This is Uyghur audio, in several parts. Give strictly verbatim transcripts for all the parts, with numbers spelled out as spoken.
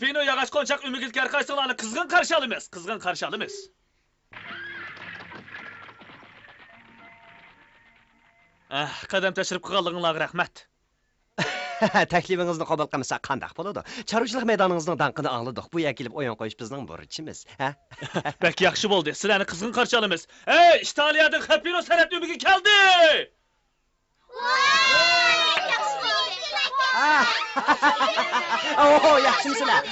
پىنو ياغاچ قونچاق ئۈمىگىلىك ھەرقايسىڭلارنى قىزغىن قارشى ئالىمىز، قىزغىن قارشى ئالىمىز. ئەھ، قەدەم تەشرىپ قىلغانلىقىڭلارغا رەھمەت. تەكلىپىڭىزنى قوبۇل قىلمىساق قانداق بولىدۇ؟ چارۋىچىلىق مەيدانىڭىزنىڭ داڭقىنى ئاڭلىدۇق. بۇ يەرگە كېلىپ ئويۇن قويۇش بىزنىڭ بۇرچىمىز. ھە؟ بەك ياخشى بولدى. سىلەرنى قىزغىن قارشى ئالىمىز. ھەي، ئىتالىيەدىن خېپىنو سەنئەت ئۈمىگى كەلدى! ئوھو، ياخشىمۇسىلەر؟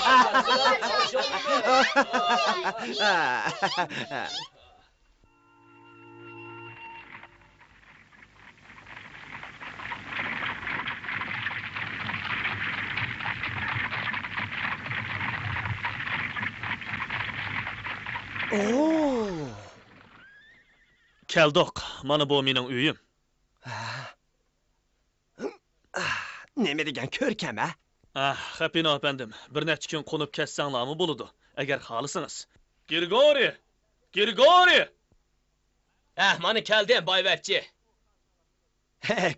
كەلدۇق. مانا بۇ مېنىڭ ئۆيۈم. نېمە دېگەن كۆركەم، ھە؟ ئاھ، خېپىنو ئەپەندىم، بىر نەچچە كۈن قونۇپ كەتسەڭلارمۇ بولىدۇ، ئەگەر خالىسىڭىز. گرىگورىي! گرىگورىي! ھە، مانا كەلدىم، بايۋەچچە.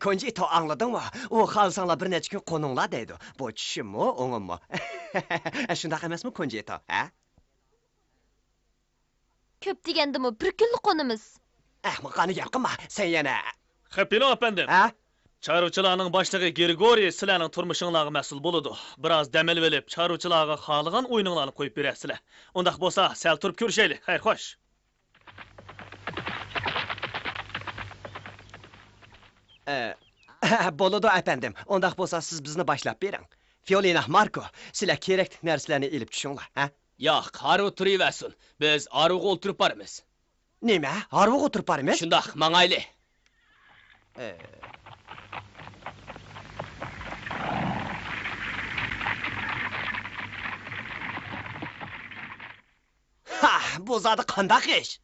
كونجىتو، ئاڭلىدىڭمۇ؟ ئۇ خالىساڭلار بىر نەچچە كۈن قونۇڭلار دەيدۇ. بۇ چۈشۈممۇ، ئوڭۇممۇ؟ شۇنداق ئەمەسمۇ، كونجىتو، ھە؟ كۆپ دېگەندىمۇ بىر كۈنلا قونىمىز. ئەھمىقانە گەپ قىلما، سەن يەنە. خېپىنو ئەپەندىم. ھە؟ چارۋىچىلارنىڭ باشلىقى گرىگورىي سىلەرنىڭ تۇرمۇشۇڭلارغا مەسئۇل بولىدۇ. بىراز دەم ئېلىۋېلىپ، چارۋىچىلارغا خالىغان ئويۇنۇڭلارنى قويۇپ بېرەرسىلەر. ئۇنداق بولسا، سەل تۇرۇپ كۆرۈشەيلى. خەير، خوش. ئە، بولىدۇ، ئەپەندىم. ئۇنداق بولسا، سىز بىزنى باشلاپ بېرىڭ. فىئولىنا، ماركو، سىلەر كېرەكلىك نەرسىلەرنى ئېلىپ چۈشۈڭلار، ھە؟ ياق، ھارۋا تۇرۇۋەرسۇن. بىز ھارۋىغا ئولتۇرۇپ بارىمىز. نېمە؟ ھارۋىغا ئولتۇرۇپ بارىمىز؟ شۇنداق، ماڭايلى. ئە. ھا، بۇ زادى قانداق ئىش؟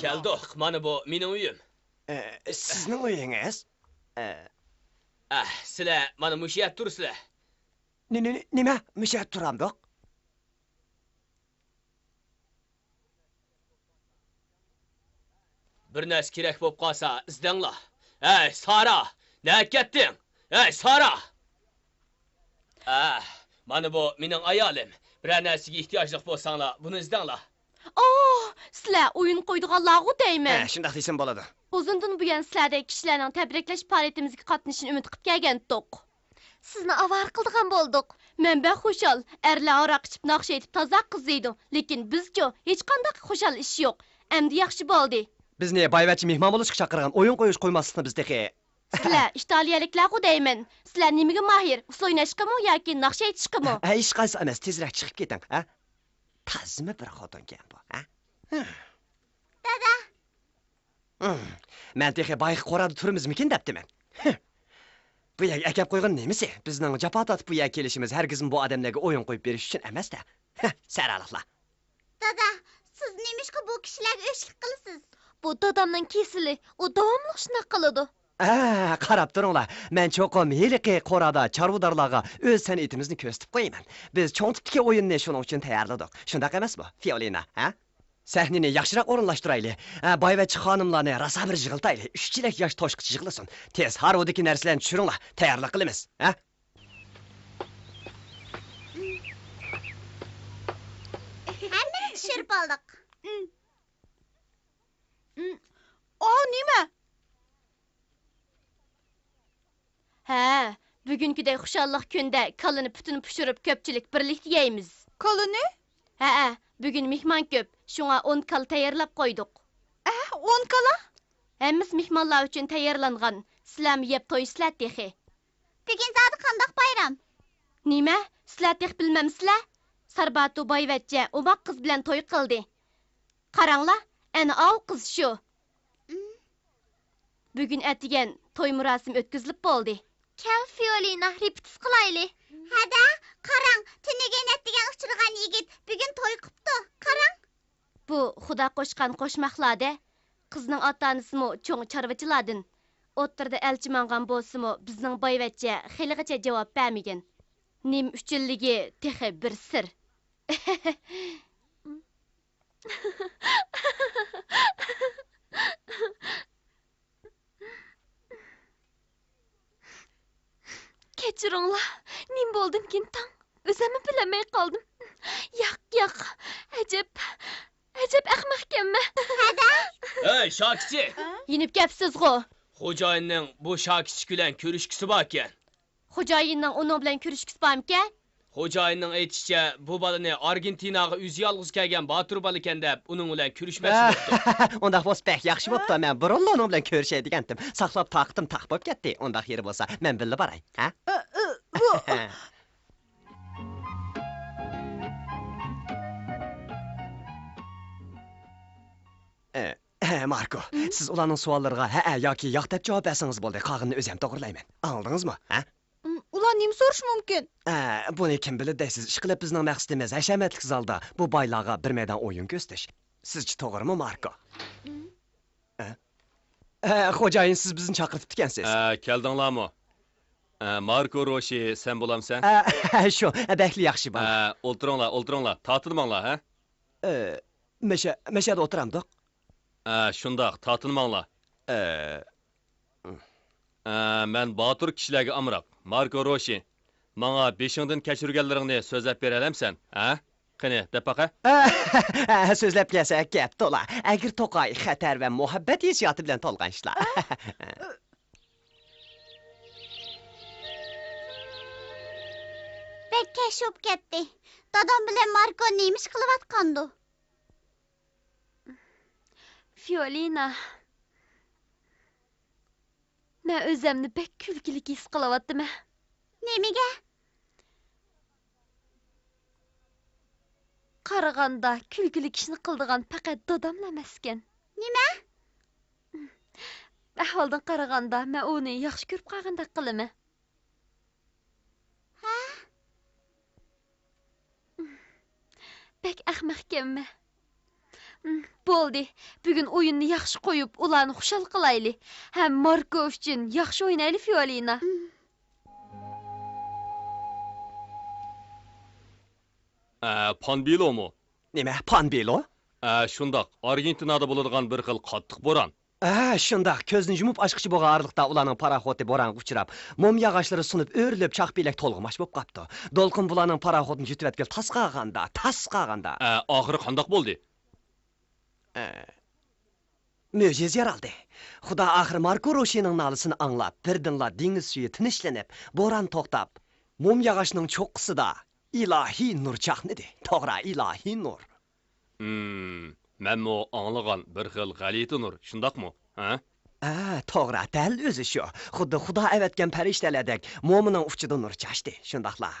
كەلدۇق، مانا بۇ مېنىڭ ئۆيۈم. ئە، سىزنىڭ ئۆيىڭىز؟ ئە. ئەھ، سىلەر مانا مۇشۇ يەردە تۇرىسىلەر. نې-، نې-، نېمە؟ مۇشۇ يەردە تۇرامدۇق؟ بىر نەرسە كېرەك بولۇپ قالسا، ئىزدەڭلار. ھەي، سارا! نەگە كەتتىڭ؟ ھەي، سارا! ئەھ، مانا بۇ مېنىڭ ئايالىم. بىرەر نەرسىگە ئېھتىياجلىق بولساڭلار، بۇنى ئىزدەڭلار. ئوھ، سىلەر ئويۇن قويىدىغانلارغۇ دەيمەن. ھە، شۇنداق دېسەم بولىدۇ. ئۇزۇندىن بۇيان سىلەردەك كىشىلەرنىڭ تەبرىكلەش پائالىيىتىمىزگە قاتنىشىشىنى ئۈمىد قىلىپ كەلگەنتۇق. سىزنى ئاۋارە قىلىدىغان بولدۇق. مەنبە خۇشال، ئەرلەر ھاراق ئىچىپ ناخشا ئېيتىپ تازا قىزىيدۇ، لېكىن بىزچۇ، ھېچقانداق خۇشال ئىش يوق. ئەمدى ياخشى بولدى. بىزنى بايۋەچچە مېھمان بولۇشقا چاقىرغان، ئويۇن قويۇشقا قويماسلىقنى بىز تېخى. سىلەر ئىتالىيەلىكلەرغۇ دەيمەن. سىلەر نېمىگە ماھىر؟ ئۇسسۇل ئويناشقىمۇ ياكى ناخشا ئېيتىشقىمۇ؟ ھە، ھېچقايسى ئەمەس، تېزرەك چىقىپ كېتىڭ، ھە؟ تازىمۇ بىر خوتۇنكەن بۇ، ھە؟ دادا! مەن تېخى بايىقى قورادا تۇرىمىزمىكىن دەپتىمەن. بۇ يەرگە ئەكەپ قويغىنى نېمىسى؟ بىزنىڭ جاپا تارتىپ بۇ يەرگە كېلىشىمىز ھەرگىزمۇ بۇ ئادەملەرگە ئويۇن قويۇپ بېرىش ئۈچۈن ئەمەس-دە. سەرالىقلار. دادا، سىز نېمىشقا بۇ كىشىلەرگە ئۆچلۈك قىلىسىز؟ بۇ دادامنىڭ كېسىلى، ئۇ داۋاملىق شۇنداق قىلىدۇ. ھە، قاراپ تۇرۇڭلار، مەن چوقۇم ھېلىقى قورادا چارۋىدارلارغا ئۆز سەنئىتىمىزنى كۆرسىتىپ قويىمەن. بىز چوڭ تىپتىكى ئويۇننى شۇنىڭ ئۈچۈن تەييارلىدۇق. شۇنداق ئەمەسمۇ، فىئولىنا، ھە؟ سەھنىنى ياخشىراق ئورۇنلاشتۇرايلى. ھە، بايۋەچچە خانىملارنى راسا بىر يىغلىتايلى. ئۈچ چېلەك ياش توشقىچە يىغلىسۇن. تېز ھارۋىدىكى نەرسىلەرنى چۈشۈرۈڭلار. تەييارلىق قىلىمىز. ھە؟ ھەممىنى چۈشۈرۈپ بولدۇق. ئاۋۇ نېمە؟ ھە، بۈگۈنكىدەك خۇشاللىق كۈندە كالىنى پۇتىنى پۇشۇرۇپ كۆپچىلىك بىرلىكتە يەيمىز. كالىنى؟ ھەئە، بۈگۈن مېھمان كۆپ، شۇڭا ئون كالا تەييارلاپ قويدۇق. ئە، ئون كالا؟ ھەممىسى مېھمانلار ئۈچۈن تەييارلانغان. سىلەرمۇ يەپ تويىسىلەر تېخى. بۈگۈن زادى قانداق بايرام؟ نېمە؟ سىلەر تېخى بىلمەمسىلەر؟ سارباتو بايۋەچچە ئوماق قىز بىلەن توي قىلدى. قاراڭلار، ئەنە ئاۋۇ قىز شۇ. بۈگۈن ئەتىگەن توي مۇراسىمى ئۆتكۈزۈلۈپ بولدى. كەل، فىئولىنا، رېپېتىس قىلايلى. ھەدە، قاراڭ، تۈنۈگۈن ئەتىگەن ئۇچرىغان يىگىت بۈگۈن توي قىپتۇ. قاراڭ. بۇ خۇدا قوشقان قوشماقلار-دە. قىزنىڭ ئاتا-ئانىسىمۇ چوڭ چارۋىچىلاردىن. ئوتتۇرىدا ئەلچى ماڭغان بولسىمۇ، بىزنىڭ بايۋەچچە خېلىغىچە جاۋاب بەرمىگەن. نېمە ئۈچۈنلۈكى تېخى بىر سىر. كەچۈرۈڭلار، نېمە بولدىمىكىن تاڭ؟ ئۆزۈممۇ بىلەلمەي قالدىم. ياق، ياق، ئەجەب، ئەجەب ئەخمەقكەنمەن. ھەدە؟ ھەي، شاكىچى! يېنىپ كەپسىزغۇ؟ خوجايىننىڭ بۇ شاكىچىك بىلەن كۆرۈشكۈسى باركەن. خوجايىننىڭ ئۇنىڭ بىلەن كۆرۈشكۈسى بارمىكەن؟ خوجايىننىڭ ئېيتىشىچە، بۇ بالىنى ئارگېنتىناغا ئۆزى يالغۇز كەلگەن باتۇر بالىكەن دەپ، ئۇنىڭ بىلەن كۆرۈشمەكچى بوپتۇ. ئۇنداق بولسا بەك ياخشى بوپتۇ. مەن بۇرۇنلا ئۇنىڭ بىلەن كۆرۈشەي دېگەنتىم. ساقلاپ تاقىتىم تاق بولۇپ كەتتى. ئۇنداق يېرى بولسا، مەن بىللە باراي، ھە؟ ئە، ئە، ماركو، سىز ئۇلارنىڭ سوئاللىرىغا ھەئە ياكى ياق دەپ جاۋاب بەرسىڭىز بولدى، قالغىنىنى ئۆزۈم توغرىلايمەن. ئاڭلىدىڭىزمۇ، ھە؟ ئۇلار نەمە سورىشى مۇمكىن؟ ئە، بۇنى كىم بىلىدۇ دەيسىز؟ ئىشقىلىپ، بىزنىڭ مەقسىتىمىز ھەشەمەتلىك زالدا بۇ بايلارغا بىر مەيدان ئويۇن كۆرسىتىش. سىزچە توغرىمۇ، ماركو؟ ئە؟ ئە، خوجايىن، سىز بىزنى چاقىرتىپتىكەنسىز. ئە، كەلدىڭلارمۇ؟ ئە، ماركو روشى، سەن بولامسەن؟ ئە، شۇ، بەكلا ياخشى بالا. ئە، ئولتۇرۇڭلار، ئولتۇرۇڭلار، تارتىنماڭلار، ھە؟ ئە، مەشە-، مەشەدە ئولتۇرامدۇق؟ ئە، شۇنداق، تارتىنماڭلار. ئە، ئە، مەن باتۇر كىشىلەرگە ئامراق، ماركو روشى. ماڭا بېشىڭدىن كەچۈرگەنلىرىڭنى سۆزلەپ بېرەلەمسەن، ھە؟ قېنى، دەپ باقە. سۆزلەپ بەرسە گەپ تولا. ئەگرى توقاي، خەتەر ۋە مۇھەببەت ھېسسىياتى بىلەن تولغان ئىشلار. بەك كەچ بوپ كەتتى. دادام بىلەن ماركو نېمە ئىش قىلىۋاتقاندۇ؟ فىئولىنا، مەن ئۆزۈمنى بەك كۈلكىلىك ھېس قىلىۋاتىمەن. نېمىگە؟ قارىغاندا كۈلكىلىك ئىشنى قىلىدىغان پەقەت داداملا ئەمەسكەن. نېمە؟ ئەھۋالدىن قارىغاندا، مەن ئۇنى ياخشى كۆرۈپ قالغاندەك قىلىمەن. ھە؟ بەك ئەخمەقكەنمەن. بولدى، بۈگۈن ئويۇننى ياخشى قويۇپ، ئۇلارنى خۇشال قىلايلى. ھەم ماركو ئۈچۈن ياخشى ئوينايلى، فىئولىنا. ئە، پانبىلومۇ؟ نېمە، پانبىلو؟ ئە، شۇنداق، ئارگېنتىنادا بولىدىغان بىر خىل قاتتىق بوران. ئە، شۇنداق، كۆزنى يۇمۇپ ئاچقۇچە بولغان ئارىلىقتا ئۇلارنىڭ پاراخوتى بورانغا ئۇچراپ، موم ياغاچلىرى سۇنۇپ، ئۆرۈلۈپ، چاق پېلەك تولغىماچ بولۇپ قاپتۇ. دولقۇن بۇلارنىڭ پاراخوتىنى يۇتۇۋەتكىلى تاس قالغاندا، تاس قالغاندا. ئە، ئاخىرى قانداق بولدى؟ ئە، مۆجىزە يارالدى. خۇدا ئاخىرى ماركو روشىنىڭ نالىسىنى ئاڭلاپ، بىردىنلا دېڭىز سۈيى تىنچلىنىپ، بوران توختاپ، موم ياغاچنىڭ چوققىسىدا ئىلاھىي نۇر چاقنىدى. توغرا، ئىلاھىي نۇر. ھىم، مەنمۇ ئاڭلىغان بىر خىل غەلىتە نۇر، شۇنداقمۇ؟ ھە؟ ھە، توغرا، دەل ئۆزى شۇ. خۇددى خۇدا ئەۋەتكەن پەرىشتەلەردەك مومىنىڭ ئۇچىدا نۇر چاچتى، شۇنداقلا.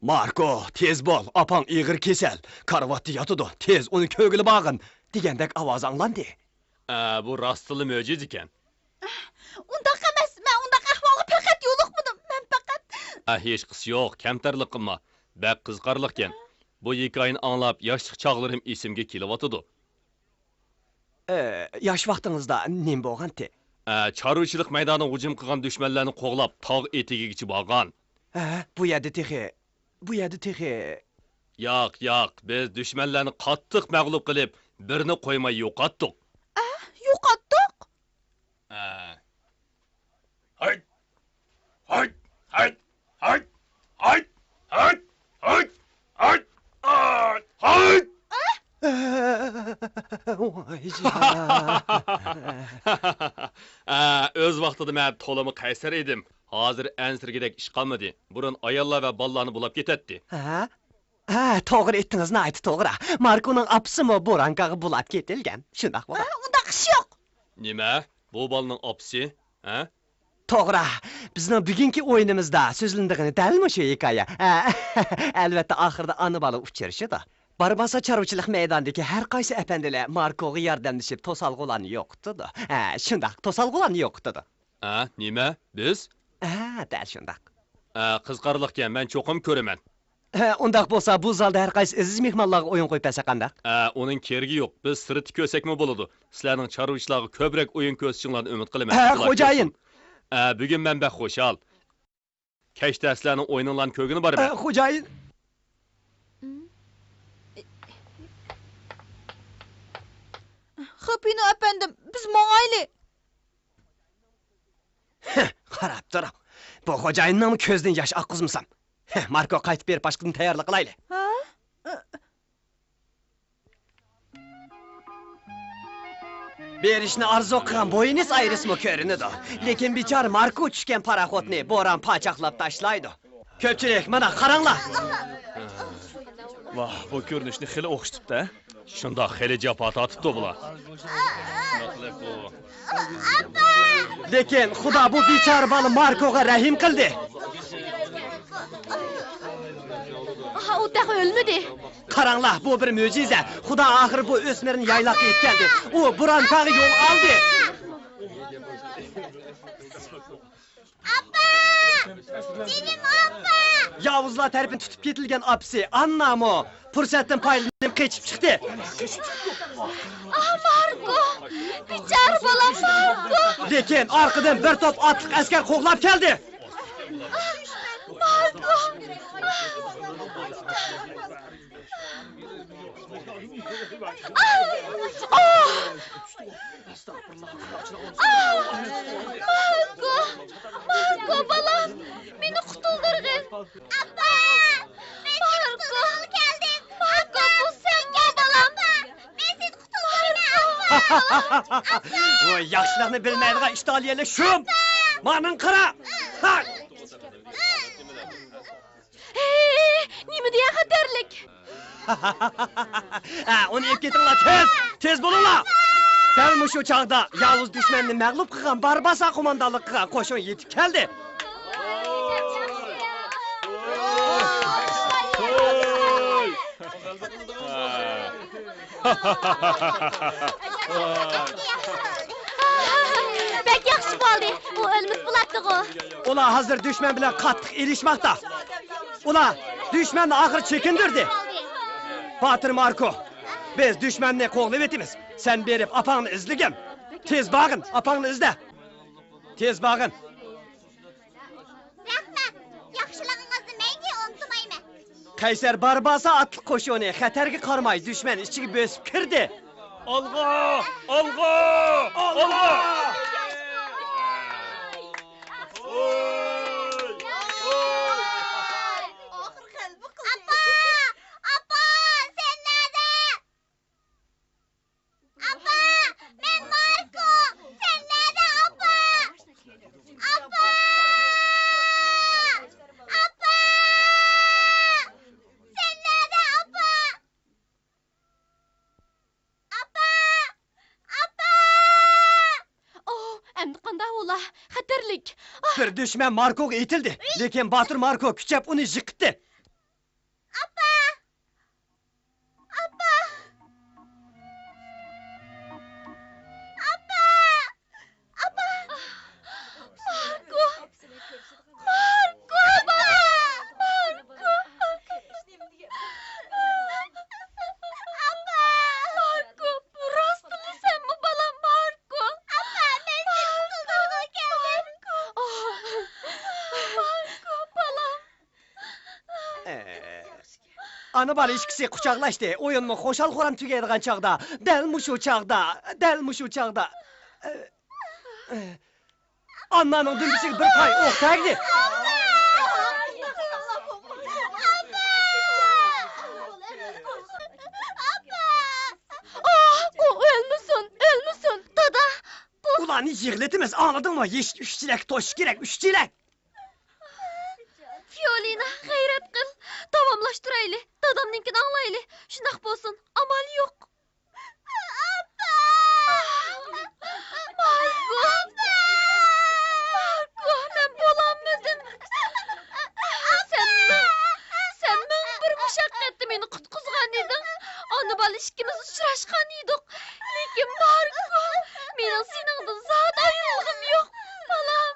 ماركو، تېز بول، ئاپاڭ ئېغىر كېسەل، كارىۋاتتا ياتىدۇ، تېز ئۇنى كۆرگىلى بارغىن، دېگەندەك ئاۋاز ئاڭلاندى. ئە، بۇ راستتىنلا مۆجىزە ئىكەن. ئۇنداق ئەمەس، مەن ئۇنداق ئەھۋالغا پەقەت يولۇقمىدىم، مەن پەقەت. ئە، ھېچقىسى يوق، كەمتەرلىك قىلما. بەك قىزىقارلىقكەن. بۇ ھېكايىنى ئاڭلاپ، ياشلىق چاغلىرىم ئېسىمگە كېلىۋاتىدۇ. ئە، ياش ۋاقتىڭىزدا نېمە بولغانتى؟ ئە، چارۋىچىلىق مەيدانىغا ھۇجۇم قىلغان دۈشمەنلەرنى قوغلاپ، تاغ ئېتىكىگىچە بارغان. ھە، بۇ يەردە تېخى، بۇ يەردە تېخى. ياق، ياق، بىز دۈشمەنلەرنى قاتتىق مەغلۇپ قىلىپ، بىرىنى قويماي يوقاتتۇق. ئە، يوقاتتۇق؟ ئە. ھايت! ھايت! ھايت! ئە، ئۆز ۋاقتىدا مەن تولىمۇ قەيسەر ئىدىم. ھازىر ئەنسىرىگۈدەك ئىش قالمىدى. بۇرۇن ئاياللار ۋە بالىلارنى بۇلاپ كېتەتتى. ھە؟ ھە، توغرا ئېيتتىڭىز، ناھايىتى توغرا. ماركونىڭ ئاپىسىمۇ بورانكاغا بۇلاپ كېتىلگەن. شۇنداقمۇ؟ ھە، ئۇنداق ئىش يوق. نېمە؟ بۇ بالىنىڭ ئاپىسى؟ ھە؟ توغرا. بىزنىڭ بۈگۈنكى ئويۇنىمىزدا سۆزلىنىدىغىنى دەل مۇشۇ ھېكايە. ھە، ئەلۋەتتە، ئاخىرىدا ئانا-بالا ئۇچرىشىدۇ. بارماسا، چارۋىچىلىق مەيدانىدىكى ھەر قايسى ئەپەندىلەر ماركوغا ياردەملىشىپ، توسالغۇلارنى يوقىتىدۇ. ھە، شۇنداق، توسالغۇلارنى يوقىتىدۇ. ھە، نېمە؟ بىز؟ ھە، دەل شۇنداق. ھە، قىزىقارلىقكەن، مەن چوقۇم كۆرىمەن. ھە، ئۇنداق بولسا، بۇ زالدا ھەر قايسى ئەزىز مېھمانلارغا ئويۇن قويۇپ بەرسەك قانداق؟ ھە، ئۇنىڭ كېرىكى يوق. بىز سىرتتا كۆرسەكمۇ بولىدۇ. سىلەرنىڭ چارۋىچىلارغا كۆپرەك ئويۇن كۆرسىتىشىڭلارنى ئۈمىد قىلىمەن. ھە، خوجايىن. ھە، بۈگۈن مەن بەك خۇشال. كەچتە سىلەرنىڭ ئويۇنۇڭلارنى كۆرگىلى بارىمەن. ھە، خوجايىن. خېپىنو ئەپەندىم، بىز ماڭايلى. ھە، قاراپ تۇرۇڭ. بۇ خوجايىننىڭمۇ كۆزىدىن ياش ئاققۇزمىسام. ھە، ماركو، قايتىپ بېرىپ باشقىدىن تەييارلىق قىلايلى. ھە؟ بېرىشنى ئارزۇ قىلغان بوينىس ئايرىسمۇ كۆرۈنىدۇ. لېكىن بىچارە ماركو چۈشكەن پاراخوتنى بوران پاچاقلاپ تاشلايدۇ. كۆپچىلىك، مانا قاراڭلار! ۋاھ، بۇ كۆرۈنۈشنى خېلى ئوخشىتىپتۇ-ھە؟ شۇنداق، خېلى جاپا تارتىپتۇ بۇلار. لېكىن خۇدا بۇ بىچارە بالا ماركوغا رەھىم قىلدى. ئاھا، ئۇ تېخى ئۆلمىدى. قاراڭلار، بۇ بىر مۆجىزە. خۇدا ئاخىرى بۇ ئۆسمۈرنى يايلاققا يېتكەزدى. ئۇ بوران تاغ يول ئالدى. ئاپا! جېنىم ئاپا! ياۋۇزلار تەرىپىدىن تۇتۇپ كېتىلگەن ئاپىسى ئاننامۇ پۇرسەتتىن پايدىلىنىپ قېچىپ چىقتى. ئاھ، ماركو! بىچارە بالام ماركو! لېكىن ئارقىدىن بىر توپ ئاتلىق ئەسكەر قوغلاپ كەلدى. ئاھ، ماركو! ئاھ! ئاھ! ماركو! ماركو، بالام! مېنى قۇتۇلدۇرغىن! ئاپا! ماركو! ماركو، بۇ سەنمۇ، بالام؟ مەن سېنى قۇتۇلدۇرىمەن، ئاپا! ۋاي، ياخشىلىقنى بىلمەيدىغان ئىتالىيەلىك شۇم! مانا قارا! ھا! ھېي، نېمە دېگەن خەتەرلىك! ھە، ئۇنى ئېلىپ كېتىڭلار، تېز! تېز بولۇڭلار! دەل مۇشۇ چاغدا ياۋۇز دۈشمەننى مەغلۇپ قىلغان بارباسا قوماندانلىق قىلغان قوشۇن يېتىپ كەلدى. بەك ياخشى بولدى. ئۇ ئۆلمىسە بولاتتىغۇ. ئۇلار ھازىر دۈشمەن بىلەن قاتتىق ئېلىشماقتا. ئۇلار دۈشمەننى ئاخىرى چېكىندۈردى. باتۇر ماركو، بىز دۈشمەننى قوغلىۋېتىمىز. سەن بېرىپ ئاپاڭنى ئىزلىگىن. تېز بارغىن، ئاپاڭنى ئىزدە. تېز بارغىن. رەھمەت، ياخشىلىقىڭىزنى مەڭگۈ ئۇنتۇمايمەن. قەيسەر بارباسا ئاتلىق قوشۇنى خەتەرگە قارىماي دۈشمەن ئىچىگە بۆسۈپ كىردى. ئالغا! ئالغا! ئالغا! ئاپا! ئاپا! سەن نەدە؟ ئاپا! مەن ماركو! سەن نەدە، ئاپا؟ ئاپا! ئاپا! سەن نەدە، ئاپا؟ ئاپا! ئاپا! ئوھ، ئەمدى قانداق بولا؟ خەتەرلىك! ئاھ! بىر دۈشمەن ماركوغا ئېتىلدى، لېكىن باتۇر ماركو كۈچەپ ئۇنى يىقىتتى. ئاپا! ئاپا! ئاپا! ئاپا! ماركو! ماركو، بالام! ماركو! ئاپا! ماركو، راستلا سەنمۇ، بالام؟ ماركو! ئاپا، مەن سېنى قۇتۇلدۇرغىلى كەلدىم. ماركو! ماركو، بالام! ئانا-بالا ئىككىسى قۇچاقلاشتى. ئويۇنمۇ خۇشال-خۇرام تۈگەيدىغان چاغدا، دەل مۇشۇ چاغدا، دەل مۇشۇ چاغدا، ئاننانىڭ دۈمبىسىگە بىر پاي ئوق تەگدى. ئاھ، ئۇ ئۆلمىسۇن، ئۆلمىسۇن! دادا، بۇ ئۇلارنى يىغلىتىمىز، ئاڭلىدىڭمۇ؟ يېشىت ئۈچ چېلەك، توشۇش كېرەك، ئۈچ چېلەك! فىئولىنا، غەيرەت قىل! داۋاملاشتۇرايلى، دادامنىڭكىنى ئاڭلايلى. شۇنداق بولسۇن، ئامال يوق. ئاپا! ماركو! ماركو، مەن بولالمىدىم. سەن مىڭ، سەن مىڭ بىر مۇشەققەتتە مېنى قۇتقۇزغان ئىدىڭ. ئانا-بالا ئىككىمىز ئۇچراشقان ئىدۇق. لېكىن ماركو، مېنىڭ سېنىڭدىن زادى ئايرىلغۇم يوق، بالام.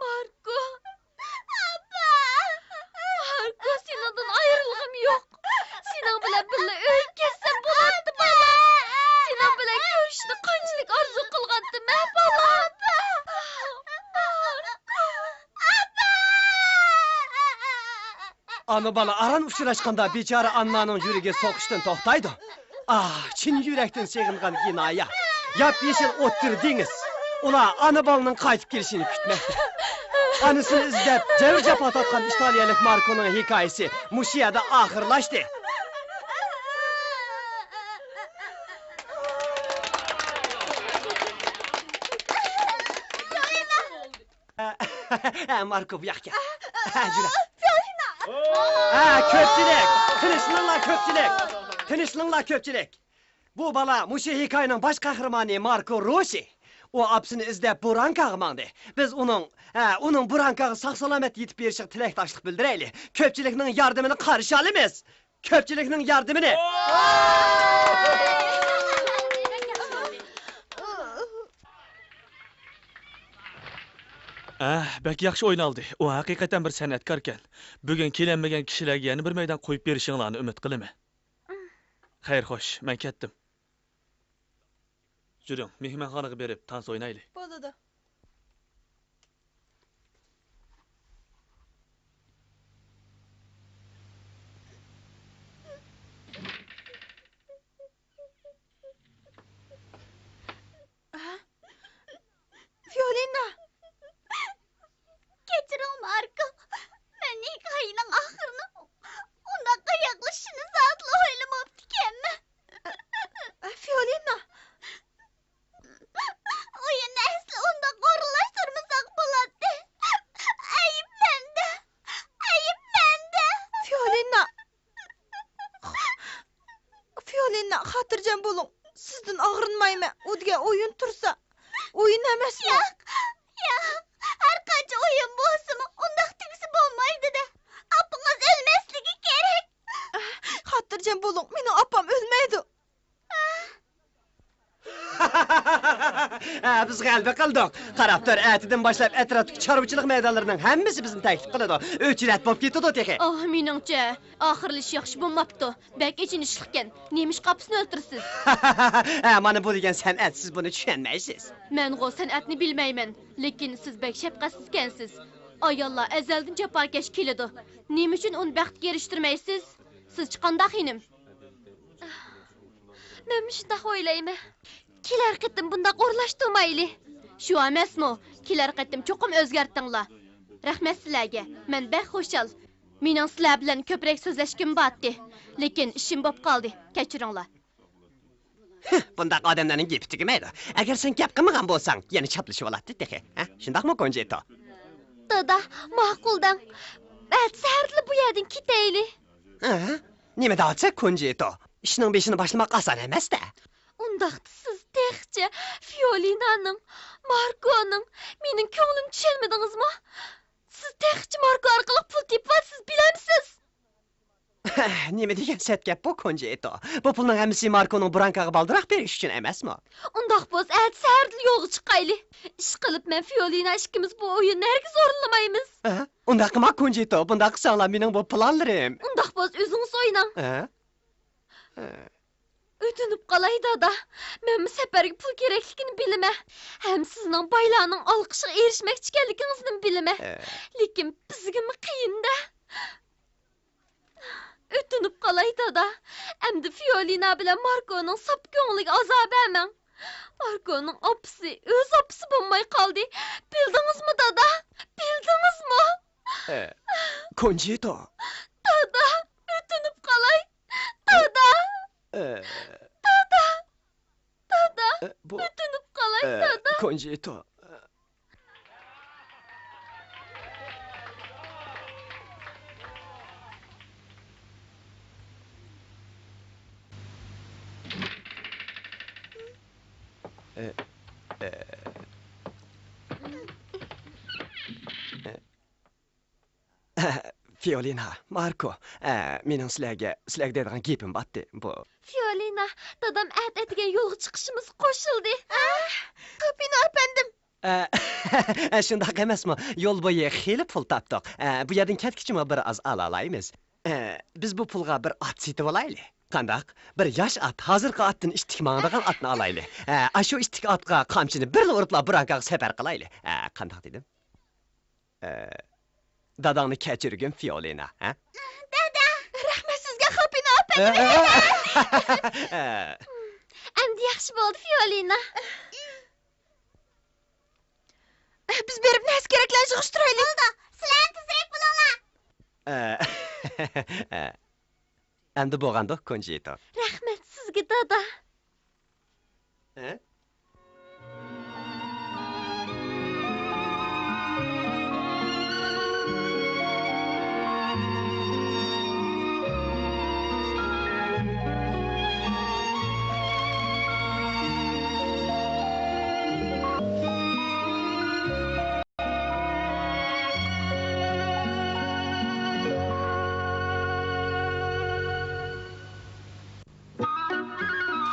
ماركو! ئاپا! ماركو، سېنىڭدىن ئايرىلغۇم يوق. سېنىڭ بىلەن بىللە ئۆيگە كەتسەم بولاتتى، بالام. سېنىڭ بىلەن كۆرۈشۈشنى قانچىلىك ئارزۇ قىلغانتىم، ھە، بالام. ئاپا! ئاپا! ئانا-بالا ئاران ئۇچراشقاندا، بىچارە ئاننانىڭ يۈرىكى سوقۇشتىن توختايدۇ. ئاھ، چىن يۈرەكتىن سېغىنغان گېنايا. ياپيېشىل ئوتتۇرا دېڭىز. ئۇلار ئانا بالىنىڭ قايتىپ كېلىشىنى كۈتمەكتە. ئانىسىنى ئىزدەپ، جەۋر-جاپا تارتقان ئىتالىيەلىك ماركونىڭ ھېكايىسى مۇشۇ يەردە ئاخىرلاشتى. ھە، ماركو، بۇ ياققا كەل. ھە، جۈرە. ھە، كۆپچىلىك! تىنچلىنىڭلار، كۆپچىلىك! تىنچلىنىڭلار، كۆپچىلىك! بۇ بالا مۇشۇ ھېكايىنىڭ باش قەھرىمانى ماركو روشى. ئۇ ئاپىسىنى ئىزدەپ بۇرانكاغا ماڭدى. بىز ئۇنىڭ، ھە، ئۇنىڭ بۇرانكاغا ساق-سالامەت يېتىپ بېرىشىغا تىلەكداشلىق بىلدۈرەيلى. كۆپچىلىكنىڭ ياردىمىنى قارشى ئالىمىز. كۆپچىلىكنىڭ ياردىمىنى. ئەھ، بەك ياخشى ئوينالدى. ئۇ ھەقىقەتەن بىر سەنئەتكاركەن. بۈگۈن كېلەلمىگەن كىشىلەرگە يەنە بىر مەيدان قويۇپ بېرىشىڭلارنى ئۈمىد قىلىمەن. خەير، خوش، مەن كەتتىم. يۈرۈڭ، مېھمانخانىغا بېرىپ تانس ئوينايلى. بولىدۇ. فيولىنا! كەچۈرۈڭ، ماركو. مەن ھېكايىنىڭ ئاخىرىنىڭ ئۇنداق ئاياغلىشىشىنى زادىلا ئويلىماپتىكەنمەن. فيولىنا! ئويۇننى ئەسلى ئۇنداق ئورۇنلاشتۇرمىساق بولاتتى. ئەيىب مەندە! ئەيىب مەندە! فيولىنا! فيولىنا، خاتىرجەم بولۇڭ. سىزدىن ئاغرىنمايمەن. ئۇ دېگەن ئويۇن تۇرسا. ئويۇن ئەمەسمۇ. ياق، ياق. ھەرقانچە ئويۇن بولسىمۇ، ئۇنداق تۈگىسە بولمايدۇ-دە. ئاپىڭىز ئۆلمەسلىكى كېرەك. خاتىرجەم بولۇڭ، مېنىڭ ئاپام ئۆلمەيدۇ. ھە، بىز غەلىبە قىلدۇق. قاراپ تۇر، ئەتىدىن باشلاپ ئەتراپتىكى چارۋىچىلىق مەيدانلىرىنىڭ ھەممىسى بىزنى تەكلىپ قىلىدۇ. ئۆچرەت بولۇپ كېتىدۇ تېخى. ئاھ، مېنىڭچە، ئاخىرلىشىش ياخشى بولماپتۇ. بەك ئېچىنىشلىقكەن. نېمىشقا ئاپىسىنى ئۆلتۈرىسىز؟ ھە، مانا بۇ دېگەن سەنئەت، سىز بۇنى چۈشەنمەيسىز. مەنغۇ سەنئەتنى بىلمەيمەن، لېكىن سىز بەك شەپقەتسىزكەنسىز. ئاياللار ئەزەلدىن جاپاكەش كېلىدۇ. نېمە ئۈچۈن ئۇنى بەختكە ئېرىشتۈرمەيسىز؟ سىزچە قانداق، خېنىم؟ مەنمۇ شۇنداق ئويلايمەن. كېلەر قېتىم بۇنداق ئورۇنلاشتۇرمايلى. شۇ ئەمەسمۇ؟ كېلەر قېتىم چوقۇم ئۆزگەرتىڭلار. رەھمەت سىلەرگە. مەن بەك خۇشال. مېنىڭ سىلەر بىلەن كۆپرەك سۆزلەشكۈم بارتتى. لېكىن ئىشىم بوپ قالدى. كەچۈرۈڭلار. ھىھ، بۇنداق ئادەملەرنىڭ گېپى تۈگىمەيدۇ. ئەگەر سەن گەپ قىلمىغان بولساڭ، يەنە چاپلىشىۋالاتتى تېخى. ھە؟ شۇنداقمۇ، كونجىتو؟ دادا، ماقۇل دەڭ. ئەتە سەھەردىلا بۇ يەردىن كېتەيلى. ھە؟ نېمە دەۋاتىسەن، كونجىتو؟ ئىشنىڭ بېشىنى باشلىماق ئاسان ئەمەس-دە. ئۇنداقتا سىز تېخىچە فيولىنانىڭ، ماركونىڭ، مېنىڭ كۆڭلۈمنى چۈشەنمىدىڭىزمۇ؟ سىز تېخىچە ماركو ئارقىلىق پۇل تېپىۋاتىسىز، بىلەمسىز؟ نېمە دېگەن سەت گەپ بۇ، كونجىتو؟ بۇ پۇلنىڭ ھەممىسى ماركونىڭ برانكاغا بالدۇراق بېرىش ئۈچۈن ئەمەسمۇ؟ ئۇنداق بولسا، ئەتە سەھەردىلا يولغا چىقايلى. ئىشقىلىپ، مەن فيولىنا ئىككىمىز بۇ ئويۇننى ھەرگىز ئورۇنلىمايمىز. ھە؟ ئۇنداق قىلما، كونجىتو، بۇنداق قىلساڭلار مېنىڭ بۇ پىلانلىرىم. ئۇنداق بولسا، ئۆزىڭىز ئويناڭ. ھە؟ ھە. ئۆتۈنۈپ قالاي، دادا. مەنمۇ سەپەرگە پۇل كېرەكلىكىنى بىلىمەن. ھەم سىزنىڭ بايلارنىڭ ئالقىشىغا ئېرىشمەكچى ئىكەنلىكىڭىزنىمۇ بىلىمەن. ھە. لېكىن بىزگىمۇ قىيىن-دە. ئۆتۈنۈپ قالاي، دادا. ئەمدى فيولىنا بىلەن ماركونىڭ ساپ كۆڭلىگە ئازار بەرمەڭ. ماركونىڭ ئاپىسى ئۆز ئاپىسى بولماي قالدى. بىلدىڭىزمۇ، دادا؟ بىلدىڭىزمۇ؟ ئە، كونجىتو. دادا، ئۆتۈنۈپ قالاي. دادا! ئە، دادا! دادا! ئە، بۇ، ئۆتۈنۈپ قالاي، ئە، دادا! كونجىتو. ئە، ئە. فيولىنا، ماركو، ئە، مېنىڭ سىلەرگە، سىلەرگە دەيدىغان گېپىم بارتتى، بۇ. فيولىنا، دادام ئەتە ئەتىگەن يولغا چىقىشىمىزغا قوشۇلدى. ئە، كاپىنو ئەپەندىم! ئە، شۇنداق ئەمەسمۇ؟ يول بويى خېلى پۇل تاپتۇق. ئە، بۇ يەردىن كەتكۈچىمۇ بىر ئاز ئالالايمىز. ئە، بىز بۇ پۇلغا بىر ئات سېتىۋالايلى. قانداق؟ بىر ياش ئات، ھازىرقى ئاتتىن ئىتتىك ماڭىدىغان ئاتنى ئالايلى. ئە، ئاشۇ ئىتتىك ئاتقا قامچىنى بىرلا ئۇرۇپلا برانكاغا سەپەر قىلايلى. ئە، قانداق دېدىم؟ ئە، داداڭنى كەچۈرگىن، فيولىنا، ھە؟ دادا! رەھمەت سىزگە، خاپىنو ئاپا! ئەمدى ياخشى بولدى، فىئولىنا. بىز بېرىپ نەرسە-كېرەكلەرنى يىغىشتۇرايلى. بولىدۇ، سىلەر تېزرەك بولۇڭلار. ئەمدى بولغاندۇ، كونجىتو؟ رەھمەت سىزگە، دادا.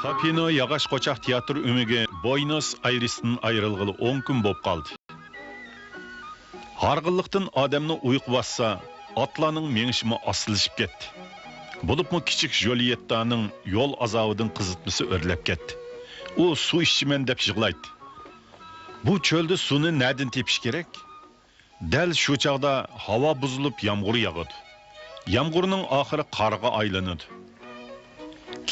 خاپىنو ياغاچ قوچاق تىياتىر ئۆمىكى بوينوس ئايرېستىن ئايرىلغىلى ئون كۈن بولۇپ قالدى. ھارغىنلىقتىن ئادەمنى ئۇيقۇ باسسا، ئاتلارنىڭ مېڭىشىمۇ ئاستىلىشىپ كەتتى. بولۇپمۇ كىچىك ژوليېتتانىڭ يول ئازابىدىن قىزىتمىسى ئۆرلەپ كەتتى. ئۇ سۇ ئىچىمەن دەپ يىغلايتتى. بۇ چۆلدە سۇنى نەدىن تېپىش كېرەك؟ دەل شۇ چاغدا ھاۋا بۇزۇلۇپ، يامغۇر ياغىدۇ. يامغۇرنىڭ ئاخىرى قارغا ئايلىنىدۇ.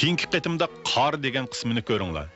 كېيىنكى قېتىمدا قار دېگەن قىسمىنى كۆرۈڭلار.